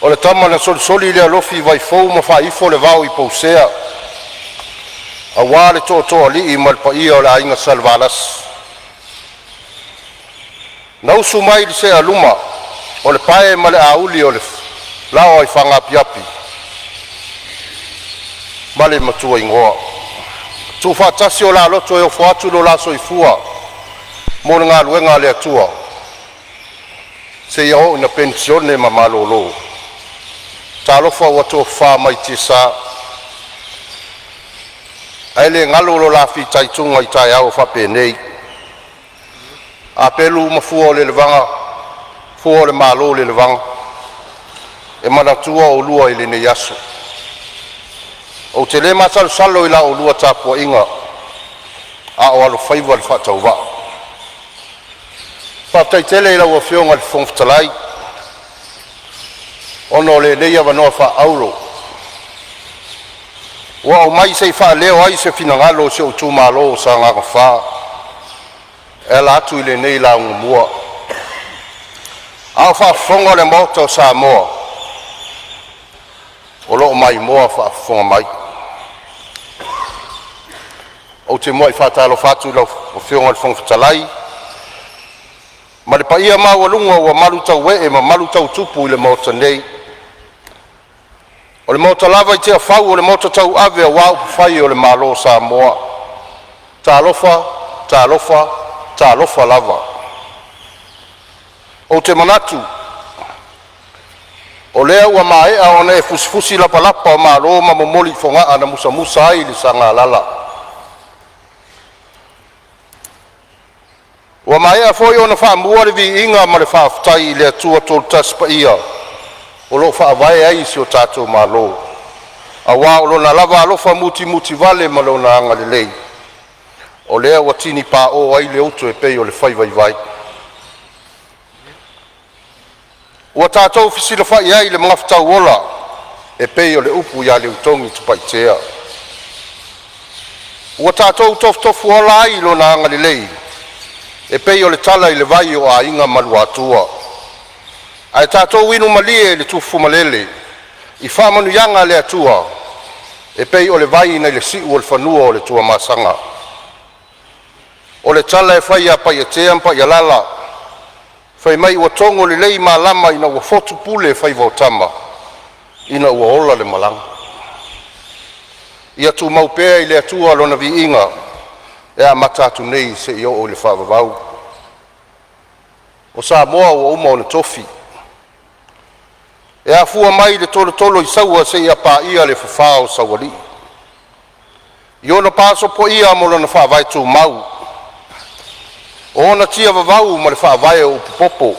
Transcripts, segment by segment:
O le tama na solisoli le alofi i vaifou ma faaifo le vao i Pousea, aua le Tootooalii ma le paia o le Aiga Salevalasi, na usu mai le sealuma, o le pae ma le auli o le laoa i Fagaapiapi ma le Matuaigoa. Tuufaatasi o la loto e ofo atu lo la soifua mo le galuega a le Atua seia oo ina penisione ma malolo. Talofa ua tofafa mai tiasa, ae le galo lo la fitaituga i taeao faapenei. A pelu ma fua o le fua o le malo i le lelevaga, e manatua oulua i lenei aso. Ou te le masalosalo i la oulua tapuaiga, a o alofaiva le faatauvaa. Faafetai tele i lau Afioga i le Fofoga Fetalai ona o lenei avanoa faaauro ua aumai se i faaleo ai se finagalo o si ou itumalo o Sagaga 4 e ala atu i lenei lauga mua. A o faafofoga le Maota o Samoa, o lo o maimoa faafofoga mai. Ou te muai faatalofa atu i lau Afioga i le Fofoga Fetalai ma le paia maualuga ua malutauee ma malutautupu i le Maota nei. O le Maota lava i Tiafau o le maota tauave aua upufai o le Malo o Samoa. Talofa, talofa, talofa lava. Ou te manatu o lea ua maea ona e fusifusi lapalapa o malo ma momoli i Fogaa na musamusa ai le Sagalala. Ua maea foi ona faamua le viiga ma le faafetai i le Atua Toatasi Paia o lo o Faavae ai si o tatou Malo, aua o Lona lava alofa mutimutivale ma Lona agalelei o lea ua tini pao ai le uto e pei o le fai vaivai. Ua tatou fesilafai ai i le magafetau ola e pei o le upu ia Leutogi Tapaitoea. Ua tatou tofutofuola ai i Lona agalelei e pei o le tala i le vai o Aiga ma Luatua. Ae tatou inu malie le tufumalele i faamanuiaga a le Atua e pei o le vai nai le siu o le fanua o le Tuamasaga. O le tala e fai ia Paiatea ma Paialala, fai mai ua togo lelei malama ina ua fotu pule faiva o tama ina ua ola le malaga. Ia tumau pea i le Atua lona viiga e amata atu nei seia oo i le faavavau. O Samoa ua uma ona tofi, e afua mai i le tolotolo i Saua seia paia le fafa o Saualii i ona pa sopoia ma lona faavae tumau, o ona tia vavau ma le faavae o upu popo,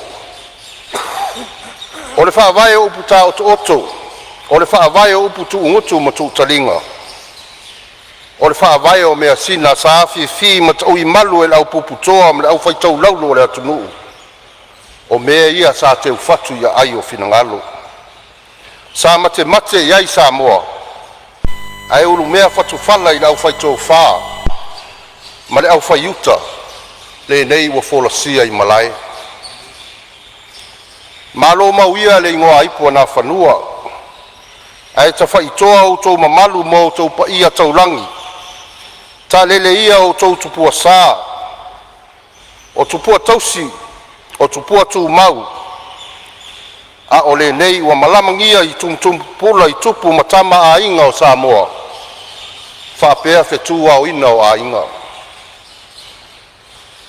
o le faavae o upu taotooto, o le faavae o upu tuugutu ma tuutaliga, o le faavae o measina sa afifi ma tauimalu e le aupuputoa ma le aufaitaulaulu o le atunuu. O mea ia sa teufatu i aai o finagalo sa matemate i ai Samoa ae ulumea fatufala i le aufaitofa ma le aufaiuta lenei ua folasia i malae. Malo mau ia le igoaipu a Nafanua ae tafaitoa outou mamalu ma outou paia taulagi. Talele ia outou tupua sa, o tupua tausi o tupua tumau, a o lenei ua malamagia i tumutumu pupula i tupu ma tama a aiga o Samoa faapea fetu aoina o aiga.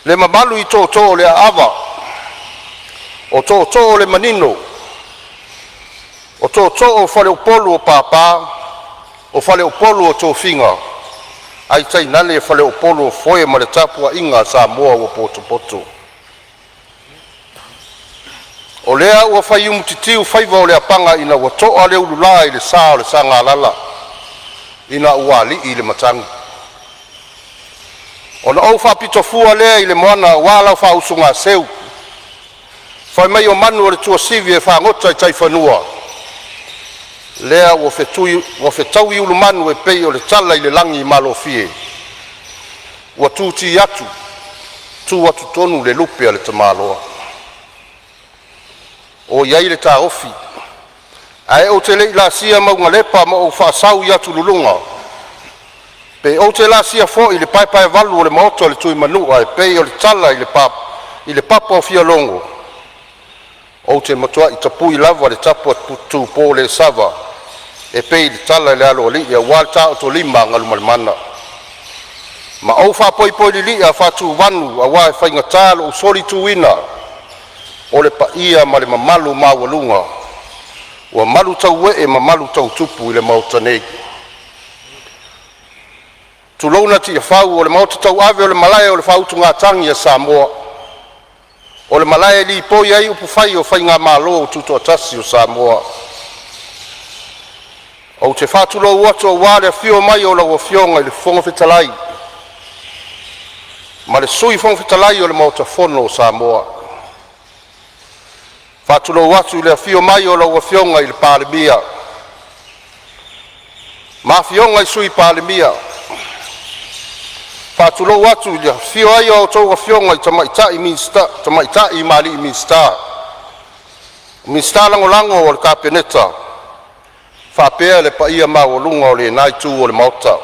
Le mamalu i tootoo o le Aava, o tootoo o le Manino, o tootoo o faleupolu o papa, o faleupolu o tofiga, ae tainane faleupolu o foe ma le tapuaiga a Samoa ua potopoto. O lea ua faiumu titiu faiva o le apaga ina ua toa le ulula i le sa o le Sagalala ina ua alii le matagi. Ona ou faapito fua lea i le moana aua lau faausogaseu. Fai mai o manu o le tuasivi e fagota i taifanua, lea ua fetaui ulumanu e pei o le tala i le lagi malofie ua tuti atu, tu atu tonu le lupe a le tamaloa. O i ai le taofi, Ae ou te le i lāsia mauga lepa ma ou faasau i atululuga, pe ou te lāsia foi le paepaevalu o le maota o le Tuimanua e pei o le tala i le papa o fialogo, ou te matuai tapui lava le tapu a Tupolesava e pei o le tala i le Aloalii aua le taotolima a Galumalemana. Ma ou faapoipoi lilia faatuvanu aua e faigata lou solituina o le paia ma le mamalu maualuga ua malutauee ma malutautupu i le maota nei. Tulouna Tiafau o le maota tauave o le malae o le faautugatagi a Samoa, o le malae e lipoi ai upufai o faigamalo tutoatasi o Samoa. Ou te faatulou atu aua le afio mai o lau Afioga i le Fofoga Fetalai ma le Sui Fofoga Fetalai o le Maota Fono o Samoa. E faatulou atu i le afio mai o lau Afioga i le Palemia ma afioga i Sui Palemia. E faatulou atu i le afifio ai o a outou afioga i tamaitai ma alii Minisita, Minisita Lagolago o le Kapeneta faapea le paia maualuga o lena itu o le Maota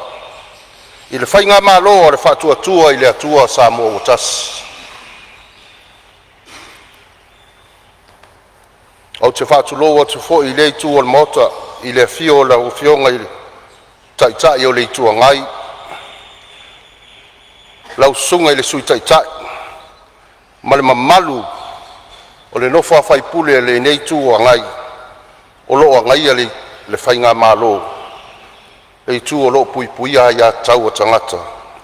i le faigamalo a le Faatuatua i le Atua Samoa ua Tasi. Ou te faatulou atu foi i lea itu o le Maota i le afio o lau Afioga i le Taitai o le Itu Agai, lau Susuga i le Sui Taitai ma le mamalu o le nofo a sui usufono a lenei Itu Agai o lo o agaia le faigamalo, le itu o lo o puipuia aia tatau a tagata,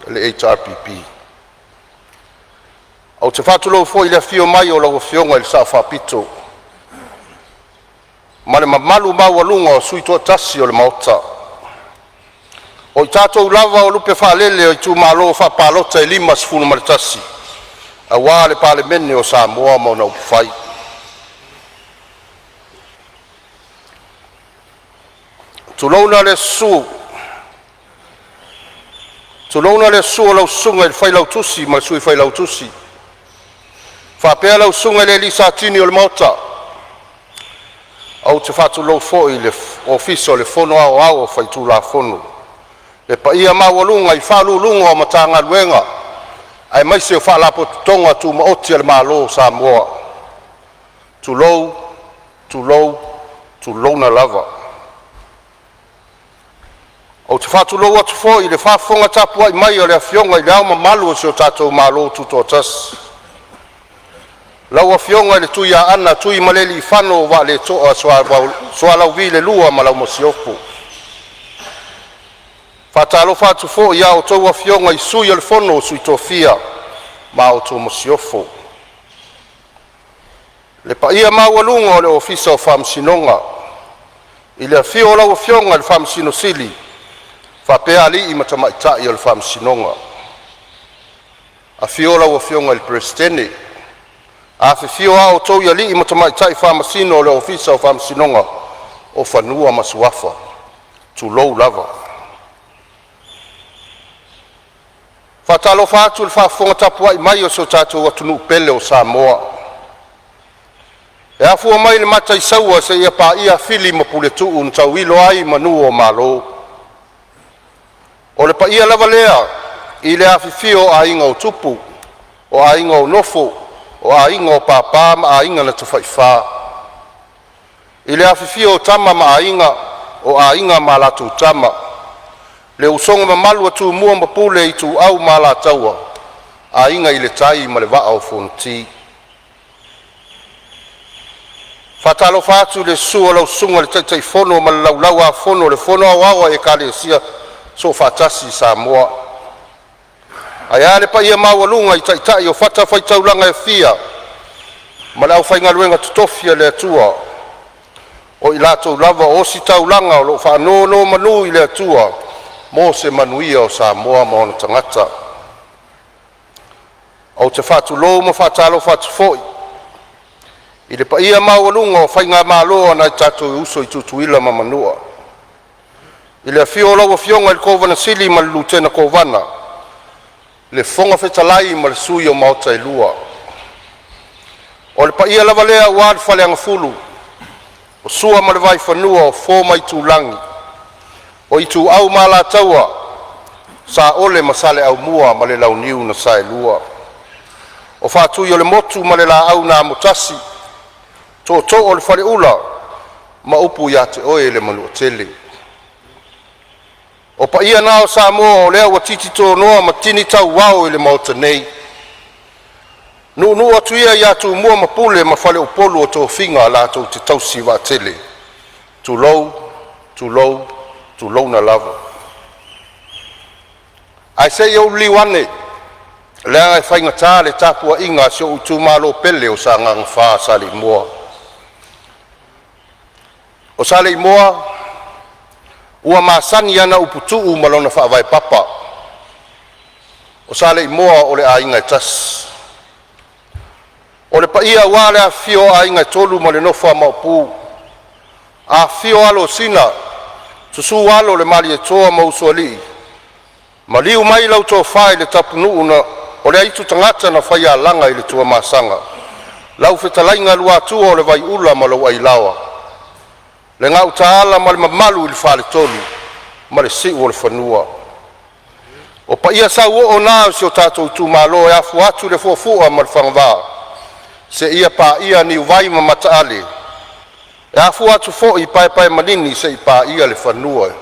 le HRPP. Ou te faatulou foi i le afio mai o lau Afioga i le Sao Faapito ma le mamalu maualuga o sui toatasi o le Maota. O i tatou lava o lupe faalele o itumalo faapalota e 51 aua le Palemene o Samoa ma ona upufai. Tulouna le susu o lau susuga i le Failautusi ma le Sui Failautusi, faapea lau susuga i le alii Satini o le Maota. Ou te faatulou foi i le Ofisa o le Fono Aoao Faitulafono, le paia maualuga i Faauluuluga o Matagaluega aemaise o Faalapotopotoga Tumaoti a le Malo o Samoa. Tulou, tulou, tulouna lava. Ou te faatulou atu foi i le faafofoga tapuai mai a le Afioga i Le Ao Mamalu o si o tatou Malo Tutoatasi, lau Afioga i le Tuiaana Tuimalealiifano Vaaletoa Sualauvi II ma lau Masiofo. E faatalofa atu foi ia outou afioga i Sui o le Fono a Sui Tofia ma a outou Masiofo. Le paia maualuga o le Ofisa o Faamasinoga i le afio o lau Afioga i le Faamasino Sili faapea alii ma tamaitai o le Faamasinoga. Afio lau Afioga i le Peresetene, afifio a outou alii ma tamaitai faamasino o le Ofisa o Faamasinoga o Fanua ma Suafa. Tulou lava. E faatalofa atu i le faafofoga tapuai mai a si o tatou atunuu pele o Samoa, e afua mai le Mataisaua seia paia Fili ma Puletuu na tauilo ai manu o Malo. O le paia lava lea i le afifio o Aiga o Tupu, o Aiga o Nofo, o Aiga o Papa ma Aiga na Tafaifa, i le afifio o Tama ma Aiga, o Aiga ma latou Tama, le usoga mamalu a Tumua ma Pule, Ituau ma Alataua, Aiga i le Tai ma le Vaa o Fonoti. E faatalofa atu i le susu o lau Susuga i le Taitaifono ma le Laulau-a-Fono a le Fono Aoao a Ekalesia Soofaatasi i Samoa, ae a le paia maualuga i taitai o fatafaitaulaga e fia ma le aufaigaluega totofi a le Atua o i latou lava o ositaulaga o lo o faanonomanu i le Atua mo se manuia o Samoa ma ona tagata. Ou te faatulou ma faatalofa atu foi i le paia maualuga o faigamalo a nai o tatou uso i Tutuila ma Manua, i le afio o lau Afioga i le Kovana Sili ma le Lutena Kovana, le Fofoga Fetalai ma Sui o Maota e Lua. O le paia lava lea aua le Faleagafulu, Sua ma le Vaifanua, o Fofo ma Aitulagi, Ituau ma Alataua, Saole ma Saleaaumua ma le Launiu na Saelua, Faatuiolemotu ma le Laau na Amotasi, Tootoo o le Faleula ma upu ia te oe le Manuatele. O paia na o Samoa o lea ua titi tonoa ma tini tauao i le maota nei, nuunuu atu ia ia Tumua ma Pule ma Faleupolu o tofiga latou te tausi vaatele. Tulou, tulou, tulouna lava. Ae se i ou liliu ane, leaga e faigata le tapuaiga a si ou itumalo pele o Sagaga 4 Saleimoa. O Saleimoa ua masani ana upu tuu ma lona faavae papa. O Saleimoa o le aiga e tasi. O le paia aua le afifio o aiga e tolu ma le nofo a Maopu, afifio alo o Sina, susu alo o le Malietoa ma Usoalii, maliu mai lau tofa i le Tapunuu na o le aitu tagata na faialaga i le Tuamasaga, lau fetalaiga Luatua o le Vaiula ma lou Ailaoa, le Gautaala ma le mamalu i le faletolu ma le siuolefanua. O paia sauoo na o si o tatou itumalo e afua atu i le fuafua ma le fagavā seia paia Niuvai ma Mataale. E afua atu foi i Paepaemalini seia paia le fanua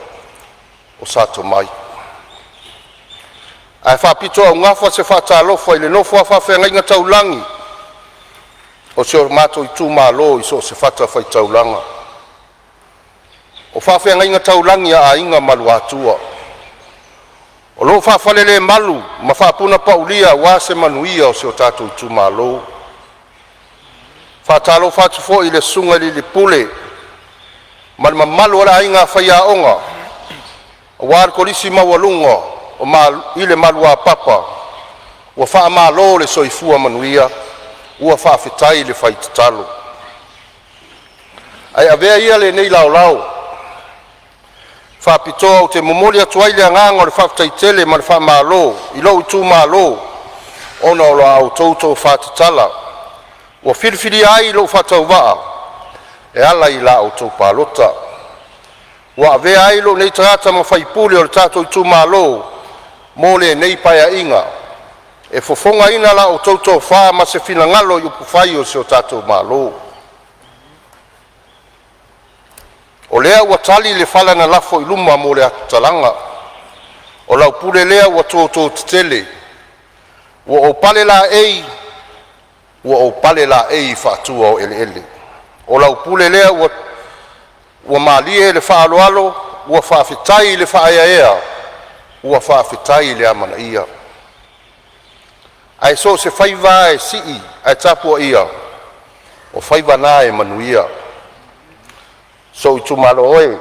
o sa Tomai. Ae faapitoaugafa se faatalofa i le nofo a faafeagaiga taulagi o si o matou itumalo i so o se fatafaitaulaga. O faafeagaiga taulagi a aiga ma Luatua o lo o faafalelemalu ma faapunapaulia aua se manuia o si o tatou itumalo. E faatalofa atu foi i le susuga i le alii pule ma le mamalu o le aiga faiaoga aua le Kolisi Maualuga i le Maluapapa. Ua faamalo le soifua manuia, ua faafetai le fai tatalo. Ae avea ia lenei laolao faapitoa ou te momoli atu ai le agaga o le faafetai tele ma le faamalo i lou itumalo ona o la outou tofa tatala ua filifilia ai lou faatauvaa e ala i la outou palota ua avea ai lou nei tagata ma sui usufono o le tatou itumalo mo lenei Paeaiga, e fofogaina la outou tofa ma se finagalo i upufai o si o tatou Malo. O lea ua tali le fala na lafo i luma mo le atu talaga, o lau pule lea ua toto tetele, ua ou pale laei, ua ou pale laei i faatua o eleele. O lau pule lea ua malie le faaaloalo, ua faafetai le faaeaea, ua faafetai le amanaia. Ae so o se faiva lava e sii ae tapuaia, o faiva na e manuia. Sou itumalo e,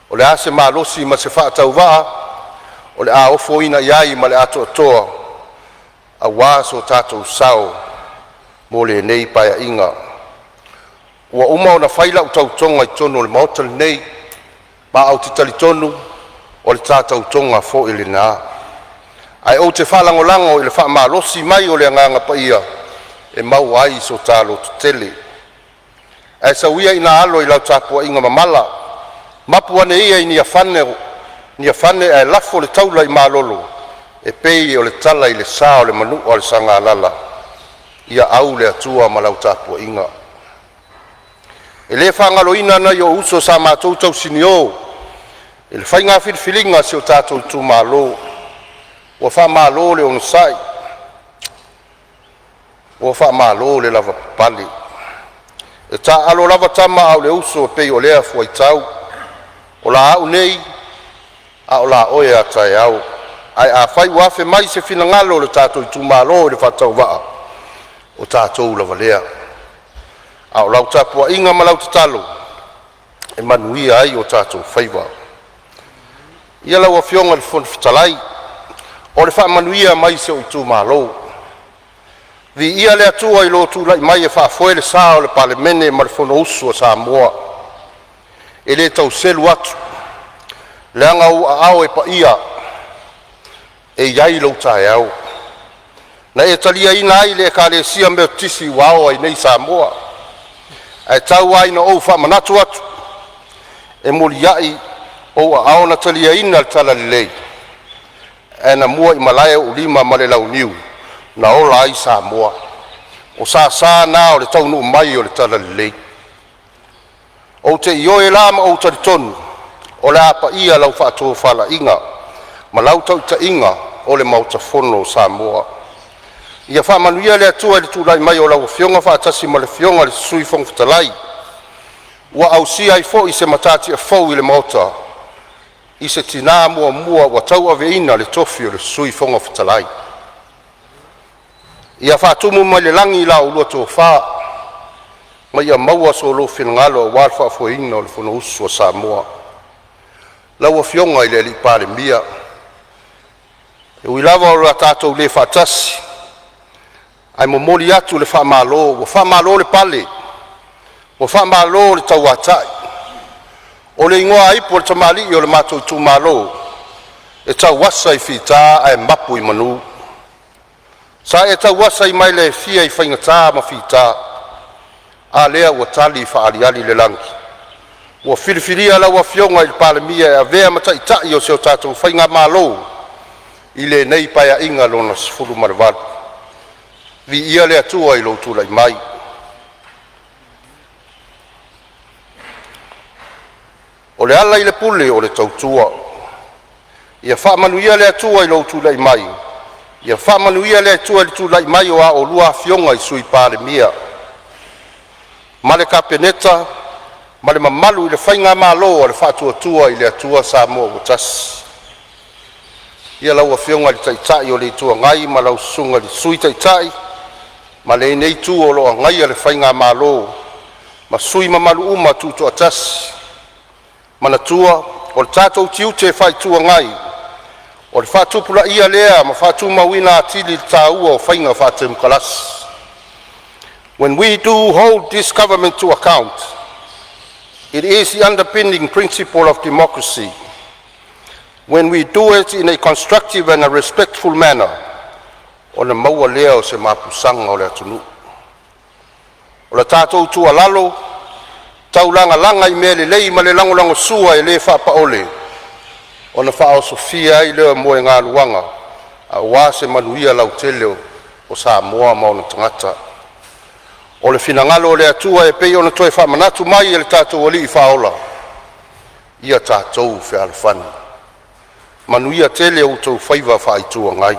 o le a se malosi ma se faatauvaa o le a ofoina i ai ma le atoatoa aua so tatou sao mo lenei Paeaiga. Ua uma ona fai lau tautoga i totonu o le Maota lenei, ma ou te talitonu o le ta tautoga foi lena. Ae ou te faalagolago i le faamalosi mai o le Agaga Paia e maua ai so ta lototele. Ae sau ia ina alo i lau tapuaiga mamala, mapu ane ia i Niafane ae lafo le taula i malolo e pei o le tala i le sa o le manua o le Sagalala. Ia au le Atua ma lau tapuaiga. E le faagaloina nai ou uso sa matou tausinio i le faiga filifiliga a si o tatou itumalo. Ua faamalo le onosai, ua faamalo le lavapapale. E taaalo lava tama a o le uso, e pei o lea fuaitau, o la au nei a o la oe a taeao. Ae afai ua afe mai se finagalo o le tatou itumalo i le faatauvaa, o tatou lava lea. A o lau tapuaiga ma lau tatalo e manuia ai o tatou faiva. Ia lau Afioga i le Fofoga Fetalai, o le faamanuia mai si ou itumalo. Viia le Atua i lou tulai mai e faafoe le sa o le Palemene ma le Fonousu a Samoa. E le tau selu atu, leaga o ou aao e paia e i ai lou taeao, na e taliaina ai le Ekalesia Metotisi ua ao ai nei Samoa. Ae tau lava ina ou faamanatu atu, e muliai ou aao na taliaina le talalelei, ae na muaimalae ou lima ma le launiu na ola ai Samoa. O sasa na o le taunuu mai o le talalelei. Ou te ioe la ma ou talitonu o le a paia lau faatofalaiga ma lau tautaia o le Maota Fono o Samoa. Ia faamanuia le Atua i le tulai mai o lau Afioga faatasi ma le Afioga i le Sui Fofoga Fetalai, ua ausia ai foi se matatia fou i le Maota i se tinã muamua ua tauaveina le tofi o le Sui Fofoga Fetalai. Ia faatumu mai le lagi la oulua tofa ma ia maua so oulua finagalo aua le faafoeina o le Fonousu a Samoa. Lau Afioga i le Palemia, e ui lava ua tatou le faatasi, ae momoli atu le faamalo, ua faamalo le pale, ua faamalo le tauatai. O le igoa ipu o le tamalii o le matou itumalo, e tauasa i fita ae mapu i manu. Sa e tauasa i maila e fia i faigata ma fita, a lea ua tali faaaliali le lagi, ua filifilia lau Afioga i le Palemia e avea ma Taitai o si o tatou faigamalo i lenei Paeaiga lona XVII. Viia le Atua i lou tulai mai. O le ala i le pule o le tautua. Ia faamanuia le Atua i lou tulai mai, ia faamanuia le Atua i le tulai mai o a oulua Afioga i Sui Palemia ma le Kapeneta ma le mamalu i le faigamalo a le Faatuatua i le Atua Samoa ua Tasi. Ia lau Afioga i le Taitai o le Itu Agai ma lau Susuga i le Sui Taitai ma lenei itu o lo o agaia le faigamalo ma sui usufono mamalu uma tutoatasi. Manatua, o le tatou tiute faa-Itu Agai, o le faatupulaia lea ma faatumauina atili le taua o faiga faatemokarasi. When we do hold this government to account, it is the underpinning principle of democracy. When we do it in a constructive and a respectful manner, ona maua lea o se mapusaga o le atunuu. O le tatou tuualalo, taulagalaga i mea lelei ma le lagolagosua e le faapaole, ona faaosofia ai lea o moegaluaga aua se manuia lautele o Samoa ma ona tagata. O le finagalo o le Atua e pei ona toe faamanatu mai e lo tatou Alii Faaola, ia tatou fealofani. Manuia tele outou faiva faa-Itu Agai.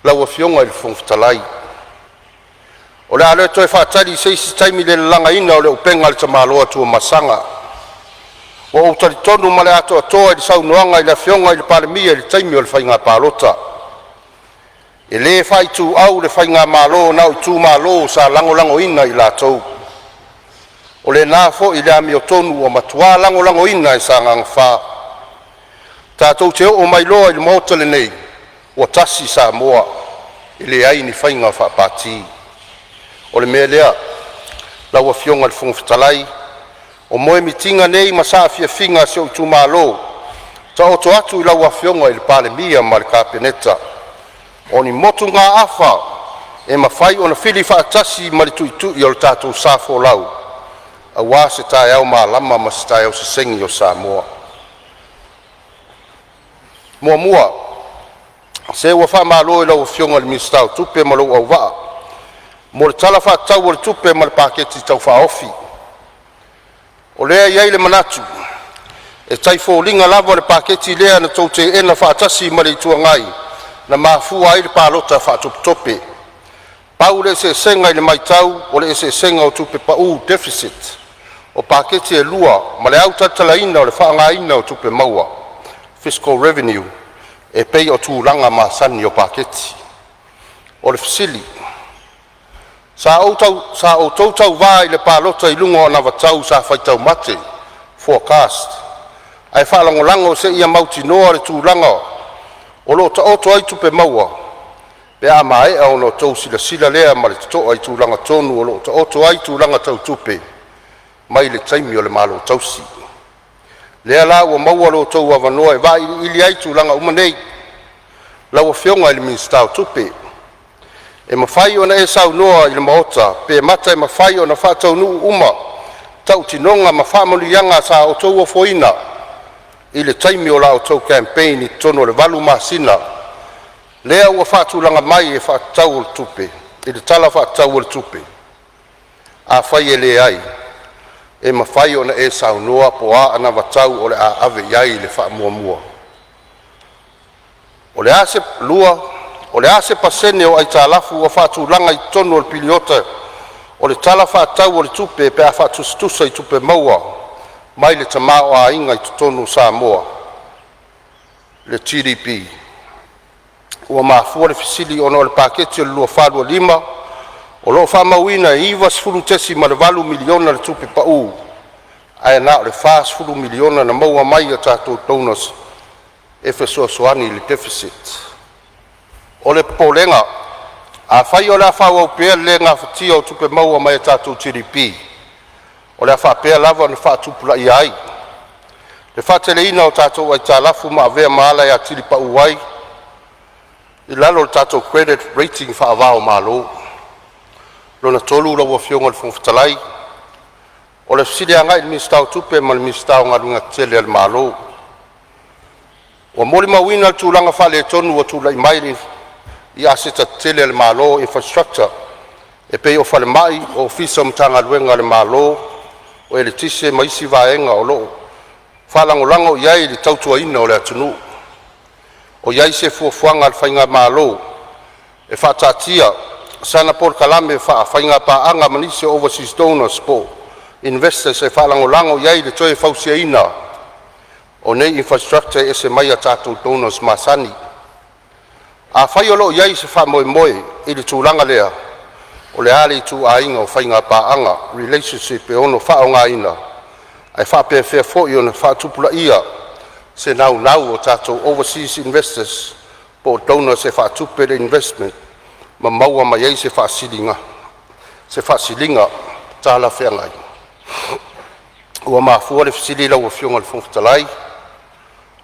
Lau Afioga i le Fofoga Fetalai, O le a le toe faatali i se isi taimi le lalagaina o le upega a le tamaloa Tuamasaga. Ua ou talitonu ma le atoatoa i le saunoaga a le Afioga i le Palemia i le taimi o le faiga palota, e le faaituau le faigamalo na o itumalo sa lagolagoina i latou. O lena foi le amiotonu ua matua lagolagoina e Sagaga 4. Tatou te oo mai loa i le Maota lenei, ua tasi Samoa, e leai ni faiga faapati. O le mea lea, lau Afioga i le Fofoga Fetalai, o moemitiga nei ma saafiafiga a si ou itumalo, taoto atu i lau Afioga i le Palemia ma le Kapeneta, o ni motugaafa e mafai ona fili faatasi ma le tuitui o le tatou sa folau aua se taeao malama ma se taeao sesegi o Samoa. Muamua, se ua faamalo i lau Afioga i le Minisita o Tupe ma lou auvaa mo le Tala Faatatau o le Tupe ma le Paketi Tau Faaofi. O lea e i ai le manatu e tau foliga lava o le paketi lea na outou teena faatasi ma le Itu Agai na mafua ai le palota faatopetope. Pau le eseesega i le matau, o le eseesega o tupe pau (deficit) o paketi e lua ma le autalatalaina o le faaaogaina o tupe maua (fiscal revenue) e pei o tulaga masani o paketi. O le fesili; Sa outou tauva i le palota i luga o anavatau sa faitau mate (forecast) ae faalagolago seia mautinoa le tulaga o lo o taoto ai tupe maua pe a maea ona outou silasila lea ma le totoa i tulaga tonu o lo o taoto ai tulaga tau tupe mai le taimi o le malo tausi. Lea la ua maua lo outou avanoa e vailiili ai tulaga uma nei. Lau Afioga i le Minisita o Tupe, E mafai ona e saunoa i le Maota pe mata e mafai ona faataunuu uma tautinoga ma faamanuiaga sa outou ofoina i le taimi o la outou campaign i totonu o le 8 masina lea ua faatulaga mai e faatatau i le Tala Faatatau o le Tupe. Afai e leai, e mafai ona e saunoa po o a anavatau o le a ave i ai le faamuamua. 2. O le a se pasene o aitalafu ua faatulaga i totonu o le piliota o le Tala Faatatau o le Tupe pe a faatusatusa i tupe maua mai le tamaoaiga i totonu o Samoa (GDP). Ua mafua le fesili ona o le Paketi o le 2024/2025 o lo o faamauina e $90.8 miliona le tupe pau, ae na o le $40 miliona na maua mai ia tatou donors e fesoasoani i le deficit. O le popolega, afai o le a faaauau pea le le gafatia o tupe maua mai le tatou GDP, o le a faapea lava ona faatupulaia ai le faateleina o tatou aitalafu ma avea ma ala e atili pau ai i lalo o le tatou credit rating faava o Malo. 3. Lau Afioga i le Fofoga Fetalai, o le fesili agai i le Minisita o Tupe ma le Minisita o Galuega Tetele a le Malo. Ua molimauina le tulaga faaletonu ua tulai mai i aseta tetele a le Malo (infrastructure) e pei o falemai, ofisa o Matagaluega a le Malo, o eletise ma isi vaega o lo o faalagolago i ai le tautuaina o le atunuu. O i ai se fuafuaga a le Faigamalo e faataatia sana polokalame faa-faigapaaga ma nisi o overseas donors po o investors e faalagolago i ai le toe fausiaina o nei infrastructure e ese mai a tatou donors masani. Afai o lo o i ai se faamoemoe i le tulaga lea, o le a le ituaiga faiga paaga (relationship) e ono faaaogaina, ae faapefea foi ona faatupulaia se naunau o tatou overseas investors po o donors e faatupe le investment ma maua mai ai se faasiliga talafeagai? Ua mafua le fesili lau Afioga i le Fofoga Fetalai,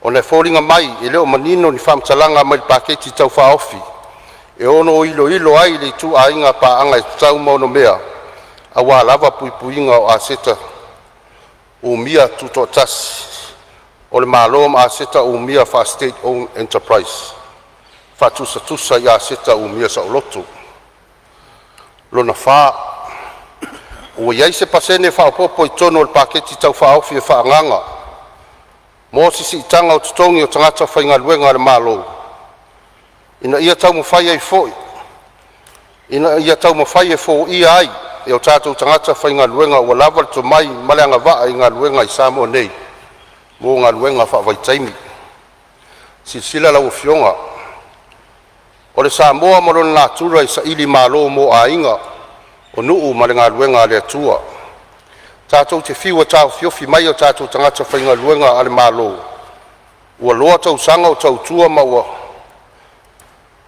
ona e foliga mai e le o manino ni faamatalaga mai le Paketi Tau Faaofi e ono iloilo ai le ituaiga paaga e tatau ma onomea aua lava puipuiga o aseta umia tutoatasi o le Malo ma aseta umia faa-State Owned Enterprise faatusatusa i aseta umia saoloto. 4. Ua i ai se pasene faaopoopo i totonu o le Paketi Tau Faaofi e faaagaaga mo se siitaga o totogi o tagata faigaluega a le Malo ina ia taumafai e foia ai e o tatou tagata faigaluega ua lava le tomai ma le agavaa i galuega i Samoa nei mo galuega faavaitaimi. Silasila lau Afioga, o le Samoa ma lona natura e sailimalo mo aiga, o nuu ma le galuega a le Atua. Tatou te fiu e taofiofi mai o tatou tagata faigaluega a le Malo ua loa tausaga o tautua ma ua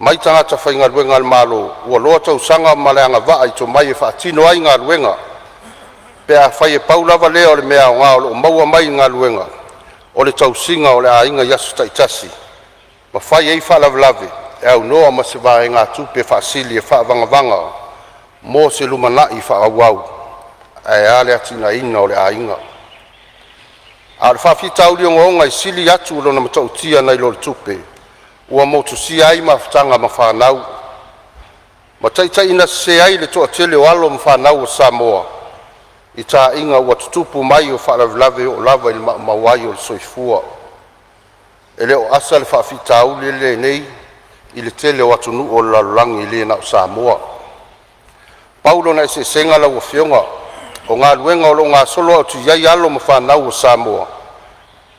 mai tagata faigaluega a le Malo ua loa tausaga ma le agavaa i tomai e faatino ai galuega, pe afai e pau lava lea o le mea aoga o lo o maua mai i galuega o le tausiga o le aiga i aso taitasi ma fai ai faalavelave e aunoa ma se vaegatupe faasili e faavagavaga mo se lumanai faaauau ae a le atinaeina o le aiga. A o le faafitauli ogaoga e sili atu lona matautia nai lo le tupe, ua motusia ai mafutaga ma fanau ma taitaiina sese ai le toatele o alo ma fanau a Samoa i taaiga ua tutupu mai o faalavelave e oo lava ina maumau ai le soifua. E le o asa le faafitauli lenei i le tele o atunuu o le lalolagi, e le na o Samoa. Pau lona eseesega lau Afioga, o galuega o lo o gasolo atu ai alo ma fanau a Samoa,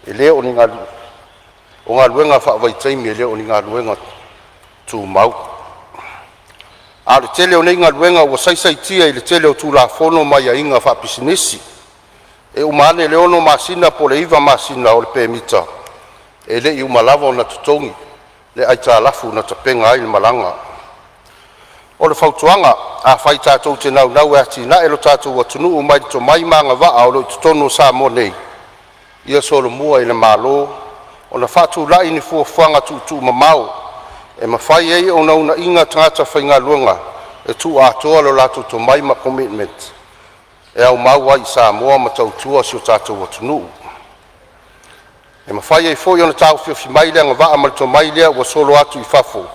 e le o ni galuega faavaitaimi e le o ni galuega tumau. A o le tele o nei galuega ua saisaitia i le tele o Tulafono ma aiaiga faapisinisi. E uma ane le 6 masina po o le 9 masina o le pemita, e le i uma lava ona totogi le aitalafu na tapena ai le malaga. O le fautuaga, afai tatou te naunau e atiae lo tatou atunuu mai le tomai ma agavaa o lo o i totonu o Samoa nei, ia solomua i le Malo ona faatulai ni fuafuaga tuutuumamao E mafai ai ona uunaia tagata faigaluega e tuuatoa lo latou tomai ma commitment e aumau ai i Samoa ma tautua si o tatou atunuu. E mafai ai foi ona taofiofi mai le agavaa ma le tomai lea ua solo atu i fafo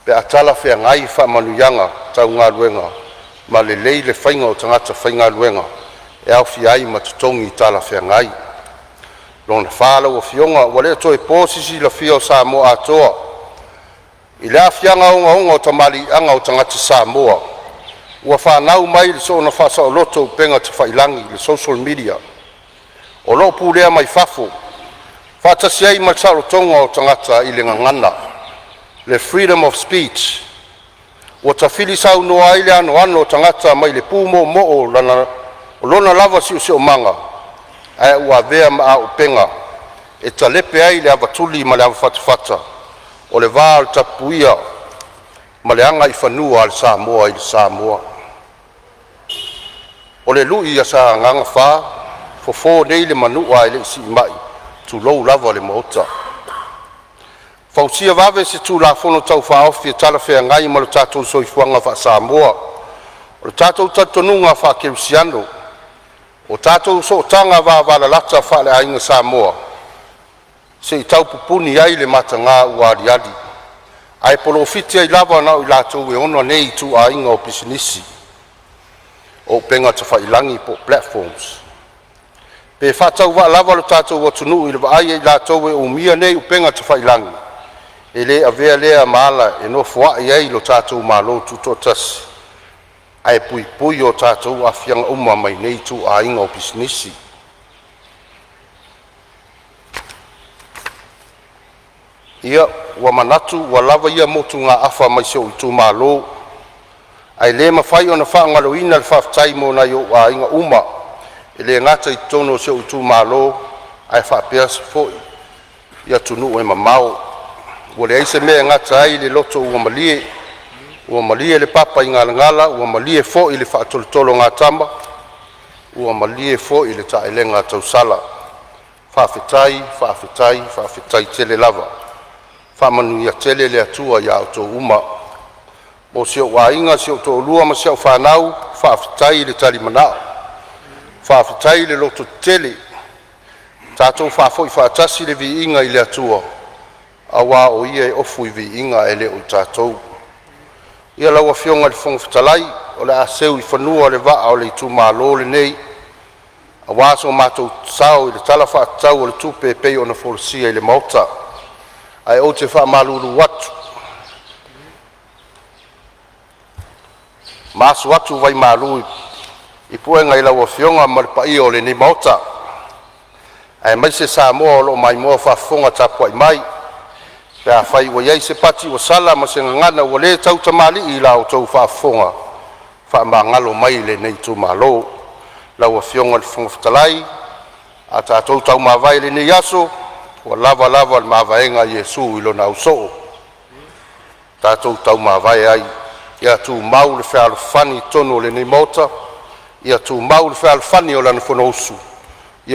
pe a talafeagai faamanuiaga tau galuega ma lelei le faiga o tagata faigaluega e aofia ai ma totogi talafeagai. 4. Lau Afioga ua le toe po se silafia o Samoa atoa i le aafiaga ogaoga o tamaliiaga o tagata Samoa ua fanau mai le soona faasaoloto o upega tafailagi (social media) o lo o pulea mai fafo, faatasi ai ma le saolotoga o tagata i le gagana (le freedom of speech) ua tafili saunoa ai le anoano o tagata mai le pu moomoo o lona lava siosiomaga, ae ua avea ma auupega e talepe ai le avatuli ma le avafatafata o le va tapuia ma le agaifanua a le Samoa i Samoa. O le lui a Sagaga 4, fofo nei le manua ae le i siimai, tulou lava le Maota. Fausia vave se Tulafono Tau Faaofi e talafeagai ma lo tatou soifuaga faa-Samoa. O le tatou talitonuga faakerisiano, o tatou sootaga vavalalata faaleaiga Samoa, se i tau pupuni ai le mataga ua aliali, ae polofiti ai lava na o i latou e ona nei ituaiga pisinisi o upega tafailagi po o platforms. Pe faatauvaa lava lo tatou atunuu i le vaai a i latou e umia nei upega tafailagi, e le avea lea ma ala e nofoai ai lo tatou Malo Tutoatasi ae puipui o tatou aafiaga uma mai nei ituaiga pisinisi. Ia, ua manatu ua lava ia motugaafa mai si ou itumalo, ae le mafai ona faagaloina le faafetai mo nai ou aiga uma e le gata i totonu o si ou itumalo ae faapea foi i atunuu e mamao. Ua leai se mea e gata ai le loto ua malie, ua malie le papaigalagala, ua malie foi le faatolotologatama, ua malie foi le taelega tausala. Faafetai, faafetai, faafetai tele lava. Faamanuia tele le Atua ia outou uma. O si ou aiga, si ou toalua ma si au fanau, faafetai le talimanao, faafetai le lototetele. Tatou faafoi faatasi le viiga i le Atua aua o Ia e ofu i viiga ae le o tatou. Ia lau Afioga i le Fofoga Fetalai, o le a seu i fanua le vaa o le itumalo lenei aua so matou sao i le Tala Faatatau o le Tupe e pei ona folasia i le Maota. Ae ou te faamalulu atu ma asu atu vaimalu i puega i lau Afioga ma le paia o lenei Maota, aemaise Samoa o lo o maimoa faafofoga tapuai mai. Pe afai ua i ai se pati ua sala ma se gagana ua le tautamalii i la outou faafofoga, faamagalo mai lenei itumalo. Lau Afioga i le Fofoga Fetalai, a tatou taumavae i lenei aso, ua lava lava le mavaega a Iesu i lona ausoo. Tatou taumavae ai, ia tumau le fealofani i totonu o lenei Maota, ia tumau le fealofani o lana Fonousu